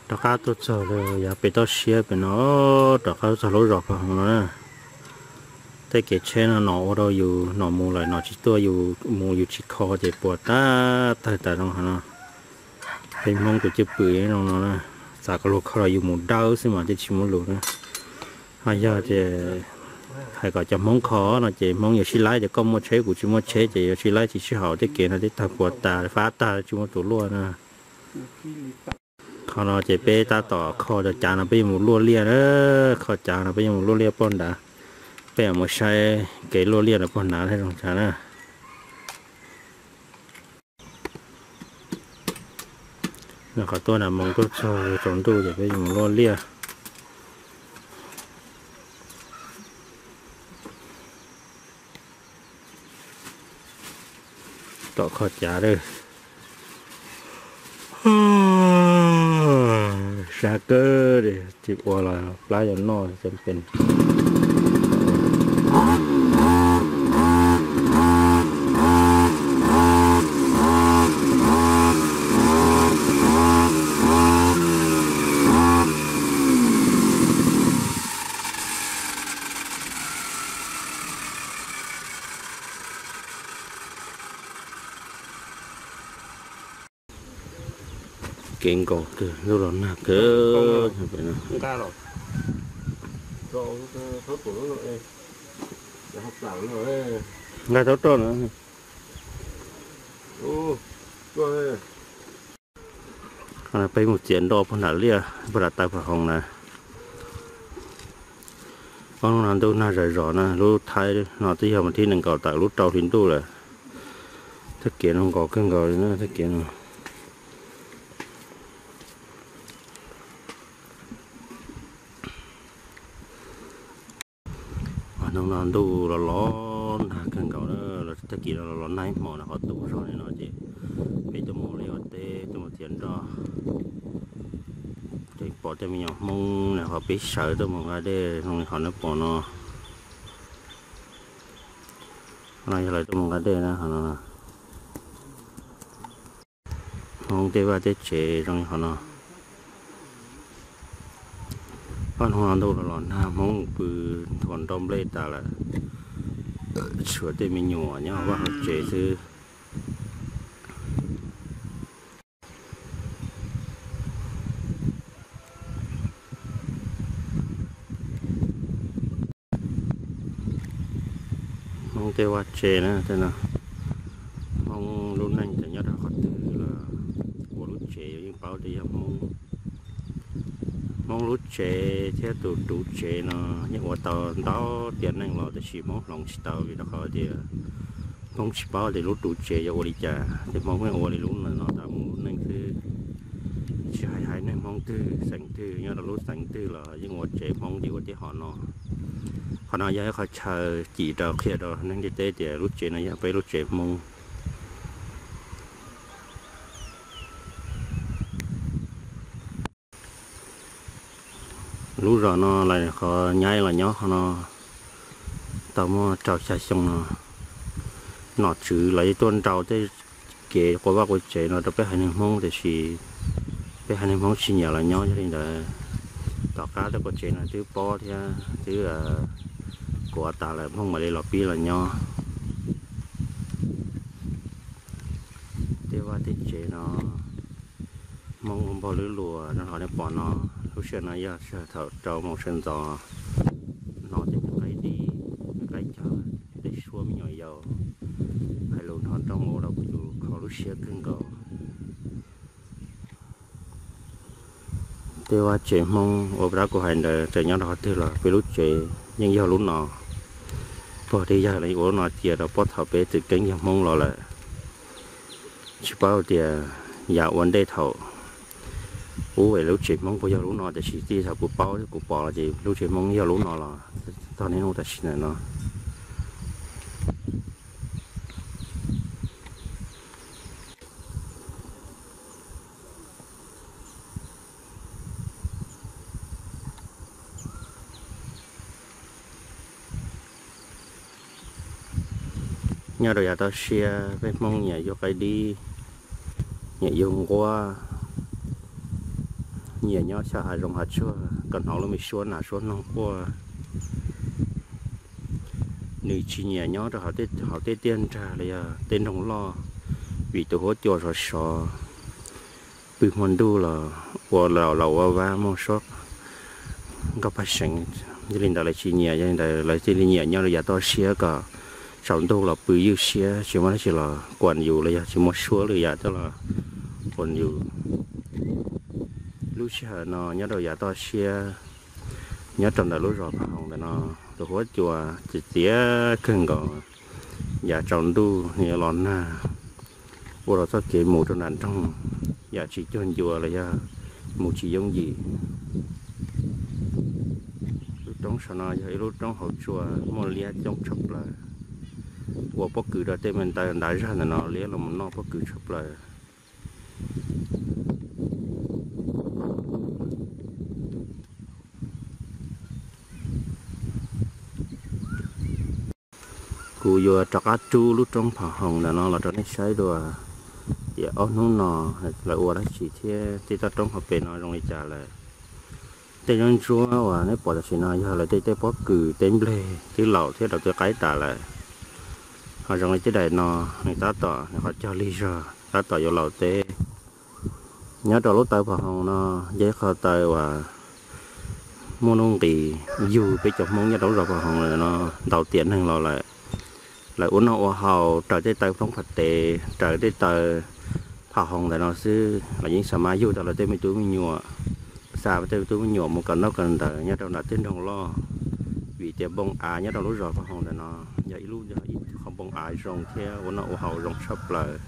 Rov qab tuaj txog yav pem toj siab pem no, rov qab tuaj txog lub zos Pha Hoov no na. Tej kev tsheb no no ua rau yus no mus lawm no tsis tuaj, yus mus yus tsis kho ces puas tag tawg tas zoo no. Peb Hmoob tus cwj pwm zoo no na, txav kom luag kho los yus mus dawb xwb mas twb tsis muaj lus na. Ho yog tias hais kom cov Hmoob kho no ces Hmoob yuav sib laib tias koj muaj tsheb kuv tsis muaj tsheb ces yuav sib laib tsis sib haum, tej kev no twb tawg puas tas fab tag tsis muaj tus luaj na. Qhov no ces peb tab tom kho cov cav no peb yuav mus luaj liaj na, kho cav no peb yuav mus luaj liaj pog nrad, peb yuav mus saib kev luaj liaj no pog nrad thiab zoo cas na. Nws qhov tuaj na moo tuaj txog tsaus ntuj ces peb yuav mus luaj liaj. Tom kho cav lawm. Sab kawg li, tsis ua los plab yuav noj tseem pem. Kev nkaus kawg, ntuj los nag kawg. Nqa thaub roj na. Peb mus txiav nroj puag nram liaj, puag nram taw Pham Hoov na. Ob hnub no ntuj nag zom zos na, lub thaib no twb yog mas thib nees nkaum tawm lub rau hli ntuj lawm. Txoj kev no nkaus kawg nkaus li na, txoj kev no. Hnub no ntuj los los nag kawg nkaus na, tag kis no los los nag ib hmos na, qhov tuaj zog li no ces peb tuaj mus liaj ua teb tuaj mus txiav nroj. Pom tej me nyuam Hmoob na, qhov peb sawv tuaj mus nqa dej zoo li qhov nej pom no. No yog lawv tuaj mus nqa dej na, qhov no. Hmoob tej vaj tej tsev zoo li qhov no. Pab hnub no ntuj los los nag, Hmoob mus pw nthuav nroj nplej tas lawm, tshuav tej me nyuam nyob hauv vaj hauv tsev xwb. Hmoob tej vaj tsev na, tej no, Hmoob lub neej txawm nyob rau qhov twg los ua lub tsev yeej paub tias yog Hmoob. Hmoob lub tsev thiab tus ruv tsev no yeej ua tau ntau tiam neej los tiam sis Hmoob hloov tsis tau vim rau qhov tias Hmoob tsis paub tias lub ruv tsev yuav ua li cas, ces Hmoob yeej ua li lub no tas mus lub neej xwb. Tsis hais haiv neeg Hmoob twg xeem twg nyob rau lub xeev twg los yeej ua tsev Hmoob li ua tib hom no. Qhov no yog ib qhov chaw cim rau qhia rau neeg ntiaj teb tias lub tsev no yog peb lub tsev Hmoob. Lub zos no lawv qhov nyaib los nyob qhov no tau muaj rau xya xyoo no. Nom tswv lawv tuaj nrau tej kev qua vaj qua tsev no rau peb haiv neeg Hmoob tiam sis peb haiv neeg Hmoob tsis nyiam los nyob, yog li ntawd tom qab tej qua tsev no twb pob thiab twb kuav tas lawm, Hmoob mam li los pib los nyob. Tej vaj tej tsev no Hmoob ua npaug lwb luas no, qhov nej pom no, lub sij hawm no yog thaum rau moos sawv ntxov, hnov tej nyuag qaib dib, qaib cog, tej suab me nyuam yaus hais lus nrov nroo ua rau kuv yus kho lub siab kawg nkaus. Tej vaj tsev Hmoob uas pab kuv hais ntawd txawm nyob rau qhov twg los peb lub tsev yeej yog lub no. Pog thiab yawg lawv ua lub no cia rau puag thaum peb txwm keeb yog Hmoob los lawm. Tsis paub tias yav ua ntej thaum ub es lub tsev Hmoob puas yog lub no, tiam sis txij thaum kuv paub kuv pom los ces lub tsev Hmoob yog lub no los txog niaj hnub tam sim ntawm no. Nyob rau yav toj siab peb Hmoob nyiam yug qaib dib, nyiam yug nquab, nyiam nyob xyaw hav zoov hav tsuag kom hnov lub me suab nas suab noog quaj. Nws tsis nyiam nyob rau hauv tej tiaj nrag los yog tej nroog loj, vim tus huab cua sov sov, pw hmo ntuj los ua laus ua vab muaj suab nkauj paj seev. Yog li ntawd lawv tsis nyiam, yog li ntawd lawv thiaj li nyiam nyob rau yav toj siab kom tsaus ntuj los pw ywj siab, tsis muaj dab tsi los kuam yus los yog tsis muaj suab lwm yam coj los kuam yus. Lub sij hawm no nyob rau yav toj siab, nyob rau ntawm lub zos Phaj Hoos ntawm no, tus huab cua txiv txiav kawg nkaus. Yav tsaus ntuj nws yuav los nag, ua los txoj kev mus rau nram nroog yam tsis cuag ncua los yog mus tsis yooj yim. Lub roob saum no yog ib lub roob hauv tsua muaj liab coob tshaj plaws, ua pob kws rau tej me ntaw ntav zag ntawm no liab los mus noj pob kws tshaj plaws. Kuv yuav rov qab rub lub roob Phaj Hoos ntawm no los rau nej saib dua, tias ob hnub no lawv ua dab tsi thiab tej toj roob hauv pes no zoo li cas lawm. Tej ntsuab ntsuab uas nej pom tam sim no yog lawv tej tej pob kws tej nplej twb laus thiab rau twb qaib tas lawm. Ho zoo li tej daim no, nws tab tom nws qhov cog lig zog tab tom yuav laus teb. Nyob rau lub taw Phaj Hoos no yog ib qho taw uas muaj nuj nqis yug peb cov Hmoob nyob rau lub zos Phaj Hoos no ntau tiam neeg los lawm. Lawv ua noj ua haus raws tej taw roob Phaj Tev, raws tej taw Phaj Hoos ntawm no xwb los yeej xa maj yug tau lawv tej me tub me nyuam, xa tej me tub me nyuam mus kawm ntaub kawm ntawv nyob rau nram tej nroog loj. Vim tias npoo av nyob rau lub zos Phaj Hoos ntawm no yog ib lub, yog ib qho npoo av zoo thiab ua noj ua haus zoo tshaj plaws.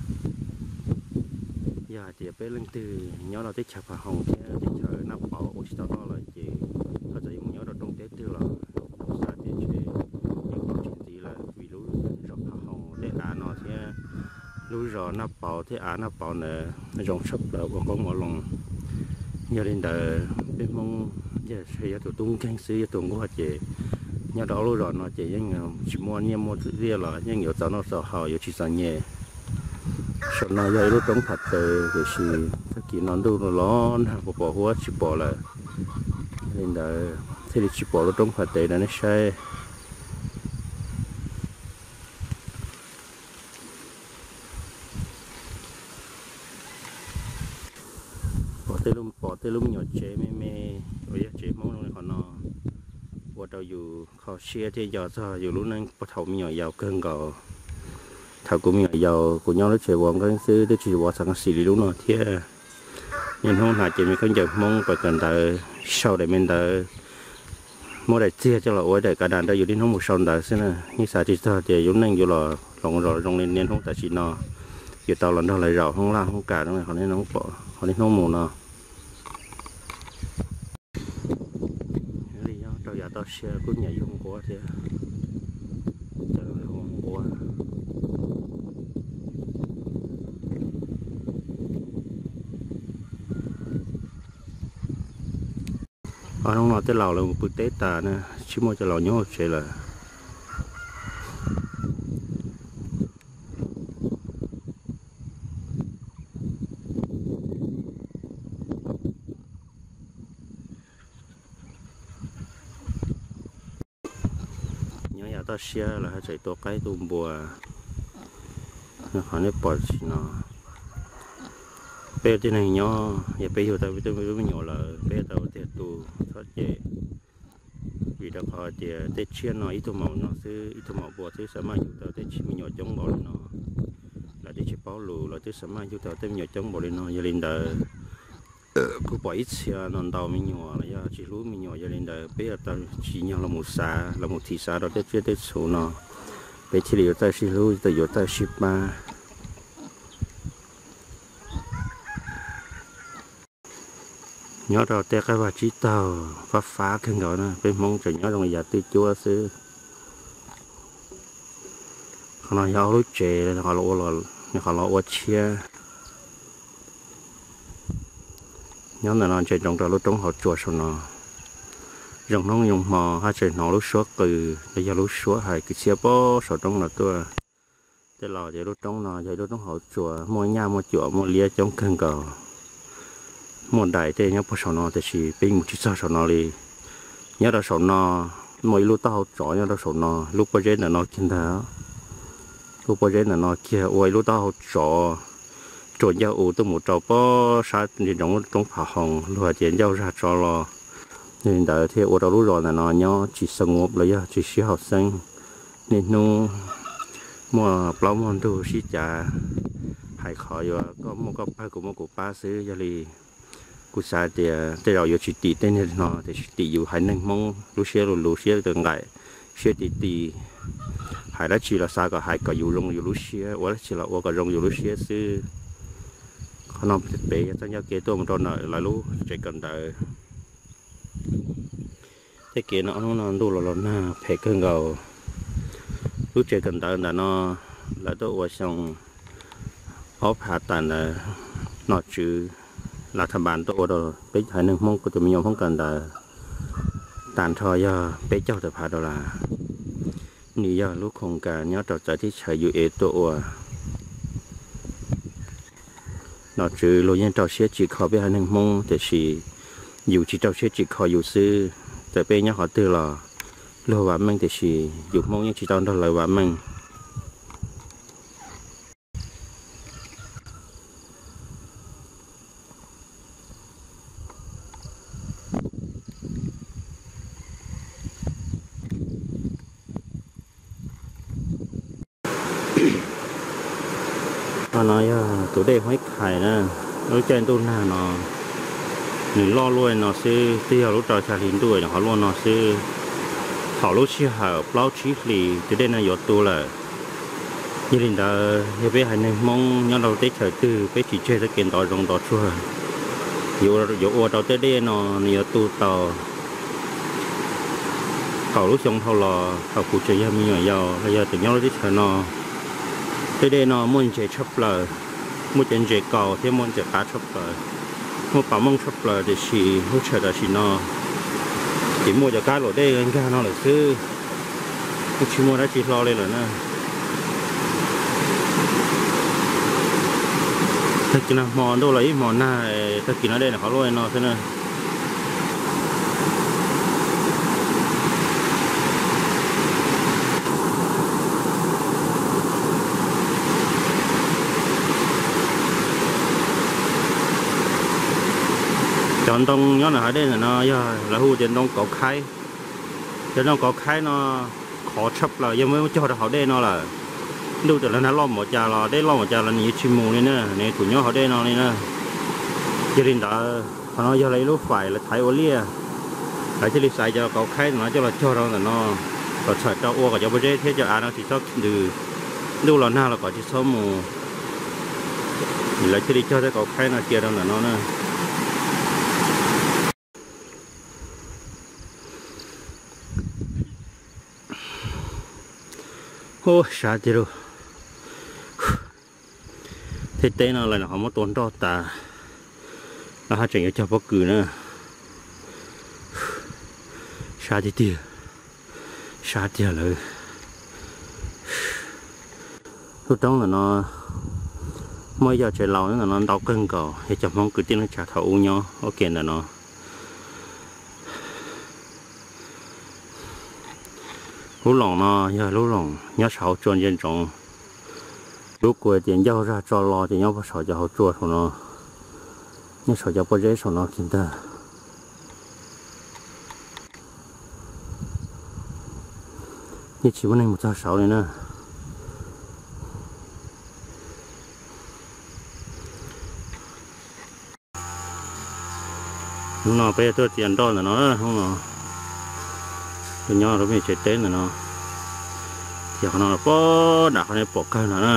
Yog hais tias peb leej twg nyob rau teb chaws Phaj Hoos thiab teb chaws Naj Pauv ua tsis tau loj lawm ces txawm yuav mus nyob rau roob teb twg los kuv xav tias ntshe yeej paub tsis ntxiv lawm, vim lub zos Phaj Hoos tej av no thiab lub zos Naj Pauv thiab av Naj Pauv ntawd zoo tshaj plaws ua qoob ua loo. Yog li ntawd peb Hmoob yog tus tub nkeeg xwb, yog tus nquag ces nyob rau ob lub zos no ces yeej tsis muaj nyiaj muaj txiaj los yeej yuav txaus noj txaus haus, yuav tsis txom nyem. Saum no yog ib lub roob Phaj Tev, tiam sis tag kis no ntuj los nag puas pom huab tsis pom lawm. Yog li ntawd thiaj li tsis pom lub roob Phaj Tev rau nej saib. Pom tej lub me nyuam tsev me me uas yog tsev Hmoob zoo li qhov no, ua rau yus kho siab thiab nco txog yus lub neej puag thaum me nyuam yaus kawg nkaus. Thaum kuv me nyuam yaus kuv nyob lub tsev vov nqeeb xwb, twb tsis vov xav xis li lub no thiab. Niaj hnub hnav ces me khaub ncaws Hmoob pas kawm ntawv, sau daim me ntawv, muab daim txiag coj los ua daim kav nas rau yus niaj hnub mus sau ntawv xwb na. Yeej xav tsis txog tias yus lub neej yuav los hloov zom zoo li niaj hnub tam sim no, yuav tau los nrog lawv zaum hoob laj hoob kam qhov niaj hnub mus no. Li nyob rau yav toj siab kuj nyiam yug nquab thiab, cov ua nquab. Ob hnub no tej laus lawv mus pw teb tas na, tsis muaj cov laus nyob hauv tsev lawm. Nyob yav toj siab lawv haj tseem tua qaib tua npua. Qhov nej pom tsis no, peb ua tib neeg nyob yog peb yug tau peb tug me nyuam lawm peb yuav tau ua tiag tus txhob cem. Vim rau qhov tias tej tsiaj no ib tug maum no xwb, ib tug maum npua xwb xav maj yug tau tej me nyuam coob npaum li no. Lawv twb tsis paub lus lawv twb xav maj yug tau tej me nyuam coob npaum li no. Yog li ntawd kuj pom ib txhia no ntau me nyuam los yog tsis hlub me nyuam, yog li ntawd peb yuav tau tsim nyog los mus xav, los mus thim xav rau tej tsiaj tej txhu no, peb thiaj li yuav txawj sib hlub, yuav txawj sib pab. Nyob rau tej qab vaj tsib taug fab fab kawg nkaus na, peb Hmoob tseem nyob zoo li yav twj cuab xwb. Qhov no yog ob lub tsev, nws qhov los ua tshiab. Nyob ntawm no ntsia ntsoov rau lub roob hauv tsua saum no. Zoo hnub zoo hmo haj tseem hnov lub suab qw los yog lub suab hais kwv txhiaj pem saum roob no tuaj. Tej laus tias lub roob no yog ib lub roob hauv tsua muaj nyaj muaj cuam muaj liab coob kawg nkaus. muaj dais tej nyob puag saum no tiam sis peb mus tsis txog saum no li. Nyob rau saum no muaj ib lub taub hau tsov nyob rau saum no, lub pob zeb ntawm no kiag ntag. Lub pob zeb ntawm no kiag ua ib lub taub hau tsov rua ncauj u tuaj mus rau pob sab ntsia ntsoov lub roob Phav Hoo, luag hais tias ncauj zag tso los. Yog li ntawd thiaj ua rau lub zos ntawm no nyob tsis xoo uas los yog tsis sib haum xeeb. Niaj hnub muaj plaub muaj ntug sib cav, hais qhov yuav koj muaj koj pab kuv muaj kuv pab xwb. Yog li kuv xav tias tej zaum yuav tsis tim tej niag no, tiam sis tim yus haiv neeg Hmoob lub siab lus lus, siab tawv nqaim, siab ti ti. Hais dab tsi los xav kom hais kom yus zoo yus lub siab, ua dab tsi los ua kom zoo yus lub siab xwb. Qhov no pem yog txoj ncauj kev tuaj mus rau ntawm lawv lub tsev kawm ntawv. Tej kev no ob hnub no ntuj los los nag phem kawg nkaus. Lub tsev kawm ntawv ntawm no lawv tuaj ua xyoo ob phav tas ntawd, nom tswv Lav Tha Npas tuaj ua rau peb haiv neeg Hmoob kuv tus me nyuam Hmoob kawm ntawv tag nrho yog peb caug tawm phav dollar. Nws yog lub khoos kas nyob rau txawv teb chaws U S tuaj ua. Nom tswv luag yeej rau siab tsim kho peb haiv neeg Hmoob, tiam sis yus tsis rau siab tsim kho yus xwb. Txawm peb nyob qhov twg los luag vam meej, tiam sis yus Hmoob yeej tsis tau nrog lawv vam meej. Qhov no yog tus dej Huab Khais na. Lub caij ntuj nag no nws loj luaj no xwb, twb yog lub rau xya hli ntuj nws ho luaj no xwb. Thaum lub sij hawm plaub tsib hlis tus dej no yuav tu lawm. Yog li ntawd yog peb haiv neeg Hmoob nyob rau teb chaws twg peb tsis tseg txoj kev ntov zoov ntov tsuag, yuav ua rau tej dej no nws yuav tu tau. Thaum lub xyoo dhau los thaum kuv tseem yog me nyuam yaus los yog tseem nyob lub teb chaws no, tej dej no muaj ntses tshaj plaws, muaj cov ntses kaus thiab muaj ntses qab tshaj plaws, muaj pas mooj tshaj plaws, tiam sis lub sij hawm tam sim no ces muaj cov kab luam dej nkag no lawm xwb, tsis muaj dab tsi hlo li lawm na. Tag kis no hmo ntuj los ib hmo nag, tag kis no dej nws qhov luaj no xwb na. Cov ntoo nyob ntawm hav dej ntawm no yog lawv hu tias ntoo kauv khaib. Cov ntoo kauv khaib no khov tshaj plaws, yog muab cog rau hauv dej no lawm, ntuj twb los nag loj npaum cas los dej loj npaum cas los nws yuav tsis mus li na, nws yuav tsum nyob hauv dej no li na. Yog li ntawd qhov no yog lawv ib lub fais lawv thaiv ua liaj, lawv thiaj li xaiv cov kauv khaib ntawm no coj los cog rau ntawm no, kom txhawm rau ua kom cov pob zeb thiab cov av no tsis txhob ntws, ntuj los nag los kom tsis txhob mus. Lawv thiaj li cog tej kauv khaib no cia rau ntawm no na. Ub, sab tiag lauj. Tej teb no lawv ho muab tua nroj tas, lawv haj tseem yuav cog pob kws na. Sab tiag tiag, sab tiag lawm. Lub roob ntawm no muaj ib co tsev laus nyob ntawm no ntau kawg nkaus, yog cov Hmoob kwv tij neej tsa thaum ub nyob ua ke ntawm no. Lub loos no yog lub loos nyob saum hauv tsua ntsia ntsoov. Lub kua tias ncauj zag tso lo ces nyob puag saum cov hauv tsua saum no, nyob saum cov pob zeb saum no kiag ntag. Yeej tsis muaj neeg mus txog saud li na. Hnub no peb tuaj txiav nroj ntawm no, hnub no tuaj nyob rau peb tsev teb ntawm no, txiav qhov no los pom dam qhov nej pom kawg no na.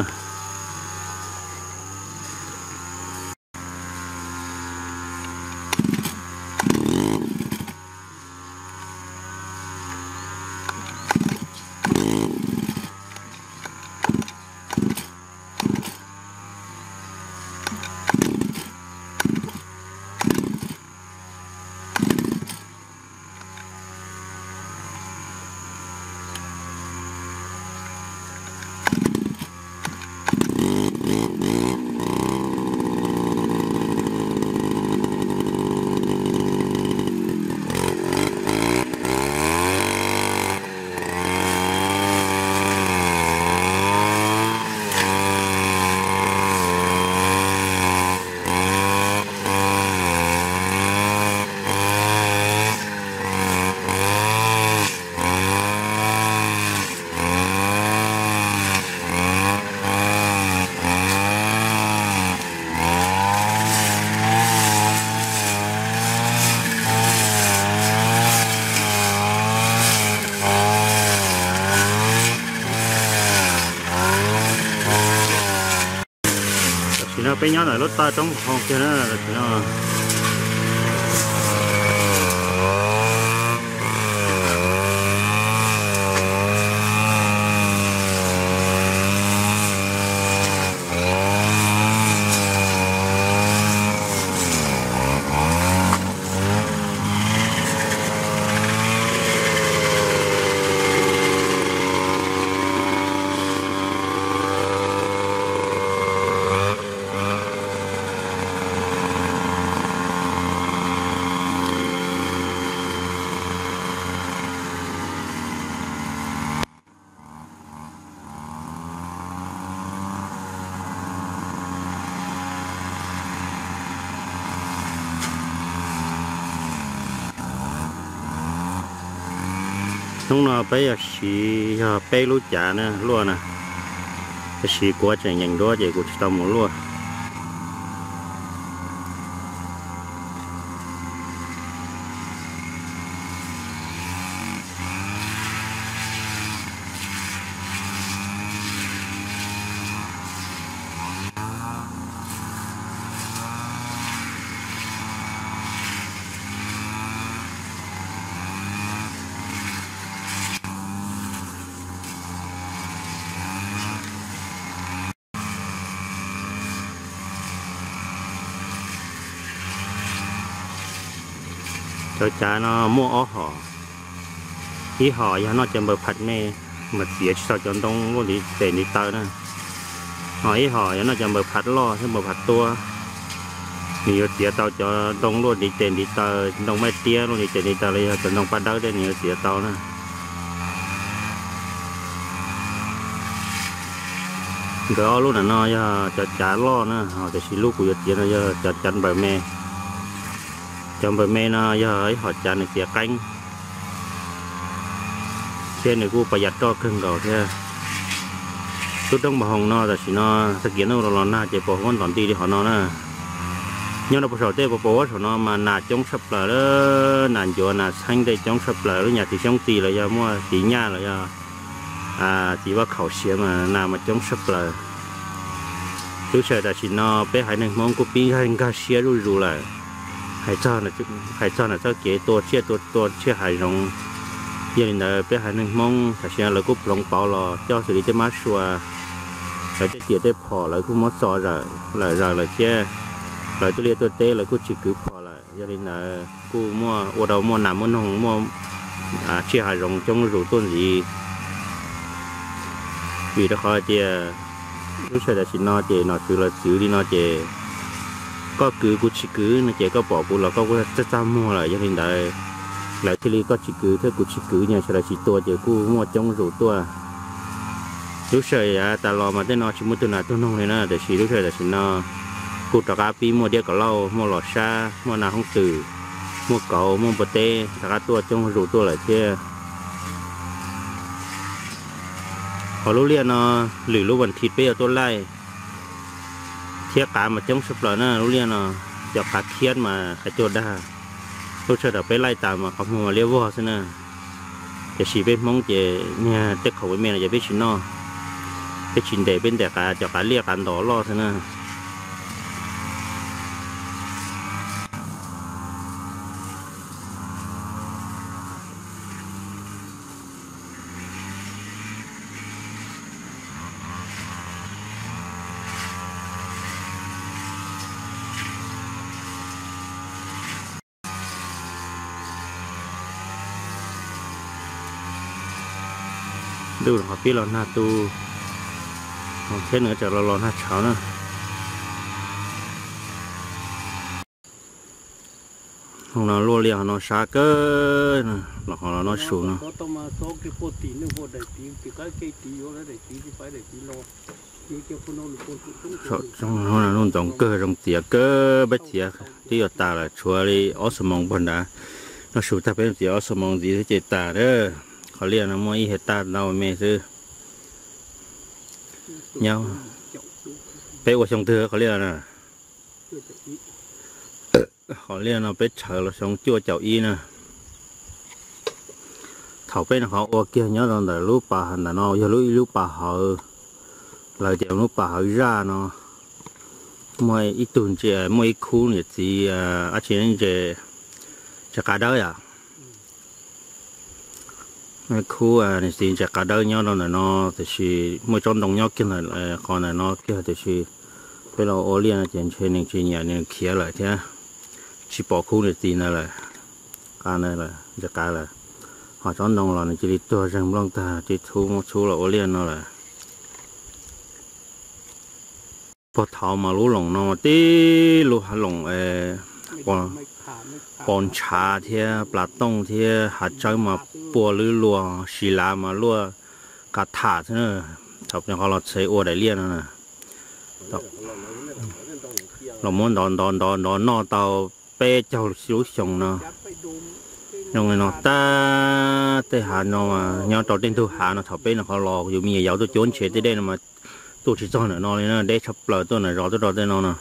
Peb nyob ntawm lub taw roob hoo kiag na, tam sim no. Hnub no peb yog siv yog peb lub cav na luaj na, tab sis kuv tseem nyeem duab ces kuv tsis tau mus luaj. Cov cav no muaj ob hom, ib hom yog noj cov npaws phaj me, mas txiav tsis tau cov ntoo luaj ntiv tes ntiv taw na. Ho ib hom yog noj cov npaws phaj loj thiab npaws phaj tuab, nws yuav txiav tau cov ntoo luaj ntiv tes ntiv taw, ntoo maj tiab luaj ntiv tes ntiv taw los yog cov ntoo paj dawb tej nws yuav txiav tau na. Nkawd ob lub ntawm no yog cov cav loj na, ho tiam sis lub kuv yuav txiav no yog cov cav npaws me. Cov npaws me no yog ib hom cav nws txiav qeeb thiab nws kuj pas yas roj kawg nkaus thiab. Lub roob npam hoom no tam sim no tag kis no los los nag ces pos huab ntxov nti li hov no na. Nyob rau puag saum tej pos pos huab saum no mas nas coob tshaj plaws, nas ncuav nas txheeb tej coob tshaj plaws, lub nyam txiv xyoob txis los yog muaj txiv nyaj los yog txiv vaj khaum siav mas nas mas coob tshaj plaws. Lub sij hawm tam sim no peb haiv neeg Hmoob kuj pib nkag nkag siab zuj zus lawm. Hais txog ntawm txoj kev tua tsiaj tua tua tsiaj hav zoov, yog li ntawd peb haiv neeg Hmoob tam sim no lawv kuj ploov pauv los coj xws li tej mab sua, lawv tej tiam tej phom lawv kuj muab txo zawm lawm, zawm lawm thiab. Lawv tuaj liaj tuaj teb lawv kuj tsis kwv phom lawm, yog li ntawd kuj muaj ua rau muaj nas muaj noog muaj tsiaj hav zoov coob zuj zus tuaj ntxiv. Vim rau qhov hais tias lub sij hawm tam sim no ces nom tswv lawv txwv li no ces koj kwv kuv tsis kwv no ces koj pom kuv los koj kuj txaj txaj muag lawm, yog li ntawd lawv thiaj li koj tsis kwv thiab kuv tsis kwv nyias sawv daws tsis tua ces kuj muaj coob zuj zus tuaj. Lub sij hawm yav tas los mas tej no tsis muaj tug nas tug noog li na, tiam sis lub sij hawm tam sim no kuj rov qab pib muaj diab kom lauj, muaj los sab, muaj nas hoob twm, muaj kauv, muaj npua teb rov qab tuaj coob zuj zus tuaj lawm thiab. Ho lub liaj no lwm lub vas thiv peb yuav tuaj laij thiab qav mas coob tshaj plaws na lub liaj no, cov qav thiab mas hais cuag dag. Lub sij hawm thaum peb laij tas mas qhov muag mas liab vog xwb na. Tiam sis peb Hmoob ces niag tej qhov me me no ces peb tsis noj, peb tsis ntes, peb ntes qav, cov qav liaj qav ntov loj xwb na. Ntuj qhov pib los nag tu, thiab nws tseem los los nag tshauv na. Hov no luaj liaj hov no sab kawg, los hov los noj su no. Nuj ntxoov kawg, zoo txiav kawg, peb txiav twb yuav tas lawm, tshuav li ob xuab moos puag nrad. Noj su tag peb txiav ob xuab moos ntxiv xwb ces tas lawm. Qhov liaj no muaj ib hais taj ntau me xwb. Nyob peb ua xyoo twg qhov liaj na? Qhov liaj no peb tshawv los xyoo cuaj caum ib na. Thaum peb no qhov ua kiag nyob rau ntawm lub pas ntawm no yog lub ib lub pas hawv, lawv tias lub pas hawv zaj no. Muaj ib tug ntsia, muaj ib khub niam txiv dab tsi ntses, ntses qav dawb yom. Khub niam txiv ntses qav dawb nyob rau ntawm no, tiam sis muaj tsob ntoo nyob kiag ntawm qhov ntawm no kiag, tiam sis peb los ua liaj no ces ntshe nws tsis nyiam, nws khiav lawm thiab. Tsis pom khub niam txiv ntawd lawm, qav ntawd lawm, ntses qav lawm. Ho tsob ntoo los nws cia li tuag zeeg nplooj tag, tib txhub muab txhub los ua liaj no lawm. Puag thaud mas lub loos no mas tib lub hav loos pos ntshav thiab plas tooj thiab hav tsawb mas pua lwb luag, si lav mas luaj kav tham xwb na. Thaum peb qhov los txhev ua daim liaj no na, los muab ntov ntov ntov ntov noj tau peb caug lub xyoo no. Zoo li no tag, tej hav no nyob rau tej ntug hav no thaum peb no qhov los yus me nyuam yaus tuaj cuab ntshe tej dej no mas tuaj tsis txog ntawm no li na, deb tshaj plaws tuaj ntawm zos tuaj rau tej no no.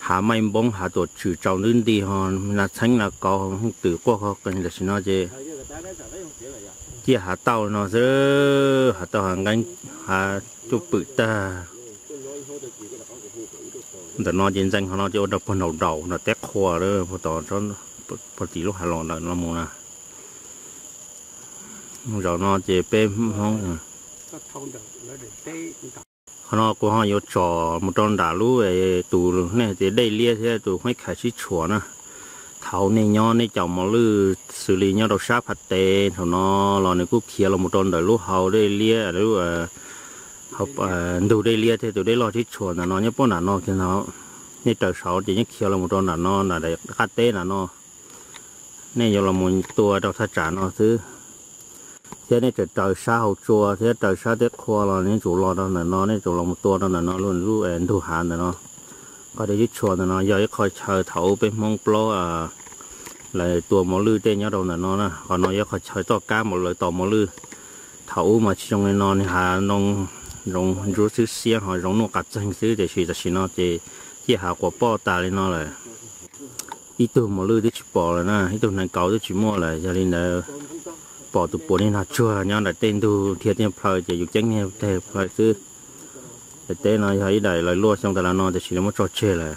Hav maij npoob, hav tuam tswm tsaus ntuj nti ho, nas txheeb nas kauv hooj twm quaj qhov qees, tam sim no ces ciaj hav tauj no xwb, hav tauj hav nqeeb, hav cuaj pwm tag. Ntawm no ces ntxees qhov no ces ua rau puag nraum nraum nram teb qhua lawm, puag tom puag tim lub hav los ntawm no mus na. Zaum no ces peb Hmoob, qhov no kuv ho yuav tsom mus rau nram lub, tus nej tias dej liab thiab tus Huaib Khais sib tshuam na. Thaum nej nyob nej caum mos lwj xws li nyob rau sab Phav Tev thaum no los nws kuj khiav los mus rau ntawm lub hau dej liab, lub ntug dej liab thiab tus dej loj sib tshuam ntawm no nyob puag nram no kiag ntag. Nej raws saud ces yeej khiav los mus rau nram no, nram daim qab teb nram no. Nej yuav los mus tua rau thaj tsam no xwb, thiab nej tseem raws sab hauv tsua thiab raws sab teb qhua los nej tsum los rau ntawm no, nej tsum los mus tua rau ntawm no lub ntug hav ntawm no. Qhov dej sib tshuam ntawm no yog ib qho chaw thaum ub peb Hmoob plaub lawv tua mos lwj tej nyob rau ntawm no na. Qhov no yog qhov chaw toj kab mas lawv tos mos lwj. Thaum ub mas tsis zoo li no, nws hav zoo ntsuab xwb xiab ho zoo nuj qas txeeg xwb, tiam sis tam sim no ces ciaj hav quas poj tas li no lawm. Ib tug mos lwj twb tsis pom lawm na, ib tug hneev kauv twb tsis muaj lawm. Yog li ntawd pom tus puav niag nog tsuag nyob nram tej ntug dhia tej plhaw ces yus ceeb niag tej plhaw xwb. Daim teb no yog ib daim lawv luaj xyoo tas los no tiam sis lawv muab tso tseg lawm.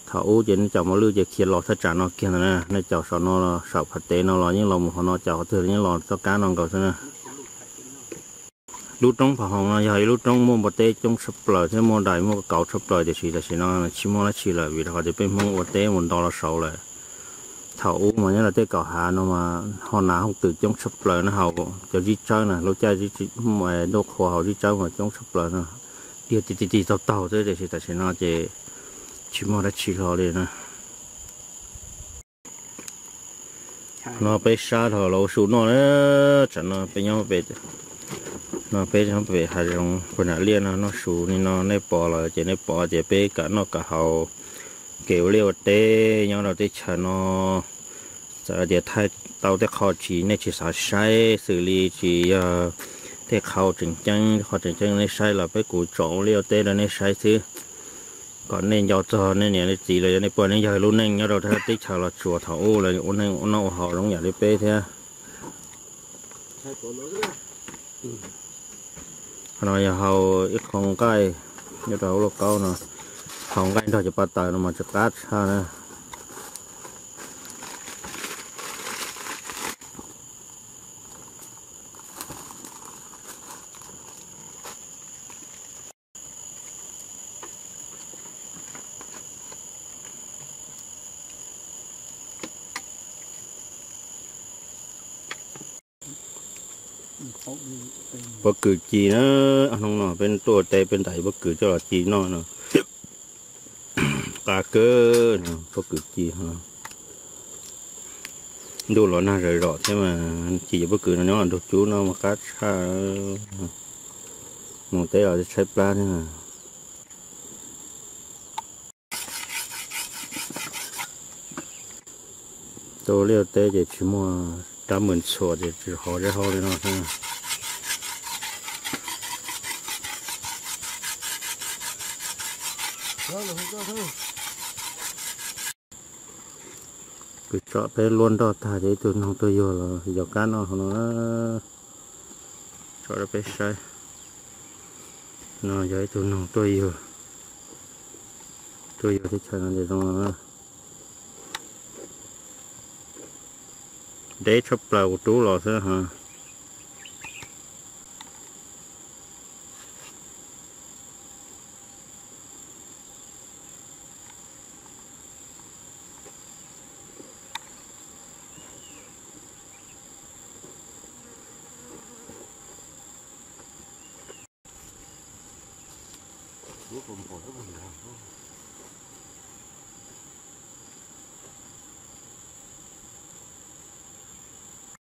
Thaum ub ces nej caum mos lwj ces khiav los thaj tsam no kiag ntag na, nej caum saum no, saum Phav Tev no los yeej los mus qhov no, caum qhov twg los yeej los toj kab no nkaus xwb na. Lub roob Phav Hoov no yog ib lub roob muaj npua teb coob tshaj plaws thiab muaj dais muaj kauv tshaj plaws, tiam sis tam sim no tsis muaj dab tsi lawm vim rau qhov tias peb Hmoob ua teb mus nto los saud lawm. Thaum ub mas nyob rau tej kaum hav no mas ho nas hooj twm coob tshaj plaws na, haus cov zib tsawb na, lub caij ntuj qhua haus zib tsawb mas coob tshaj plaws no, dhia ti ti ti taug taug xwb, tiam sis tam sim no ces tsis muaj dab tsi hlo li na. No peb sab dhau los ua su noj na, tsam no peb nyob pem, no peb nyob pem hav zoov puag nram liaj no noj su li no, nej pom lawm ces nej pom tias peb kam noj kam haus kev ua liaj ua teb nyob rau teb chaws no. Txawm tias thaij tau tej qho tsis, nej tsis xav saib xws li tsis yog tej qho tseem ceeb, qho tseem ceeb nej saib los peb kuv tsom ua liaj ua teb rau nej saib xwb, kom nej nco txog nej niam nej txiv los yog nej pog nej yawg lub neej nyob rau teb chaws Los Tsuas thaum ub lawv ua neej ua noj ua haus zoo yam li peb thiab. Qhov no yog hau ib qho nqaij nyob rau hauv lauj kaub no, hau nqaij nrog cov pa taws no mas tsis qab tshaj na. Pob kws ci na, hnub no peb tuaj ua teb peb ntais pob kws coj los ci noj no. Qab kawg pob kws ci. Ntuj los nag zom zaws thiab mas ci cov pob kws no nyob ntug cub no mas qab tshaj. Mus teb los tshaib plab thiab. Tua liaj teb ces tsis muaj rab mwm txhuam ces tsis hov zeb hau li no xwb. Kuv tsom peb luaj nroj tag ces ib tug noog tuaj yuag los yog kab noj hauv no. Tsom rau peb saib. No yog ib tug noog tuaj yuag. Yog teb chaws no ces zoo, deb tshaj plaws kuv rub los xwb. Lub kaus npos lub kaus npos.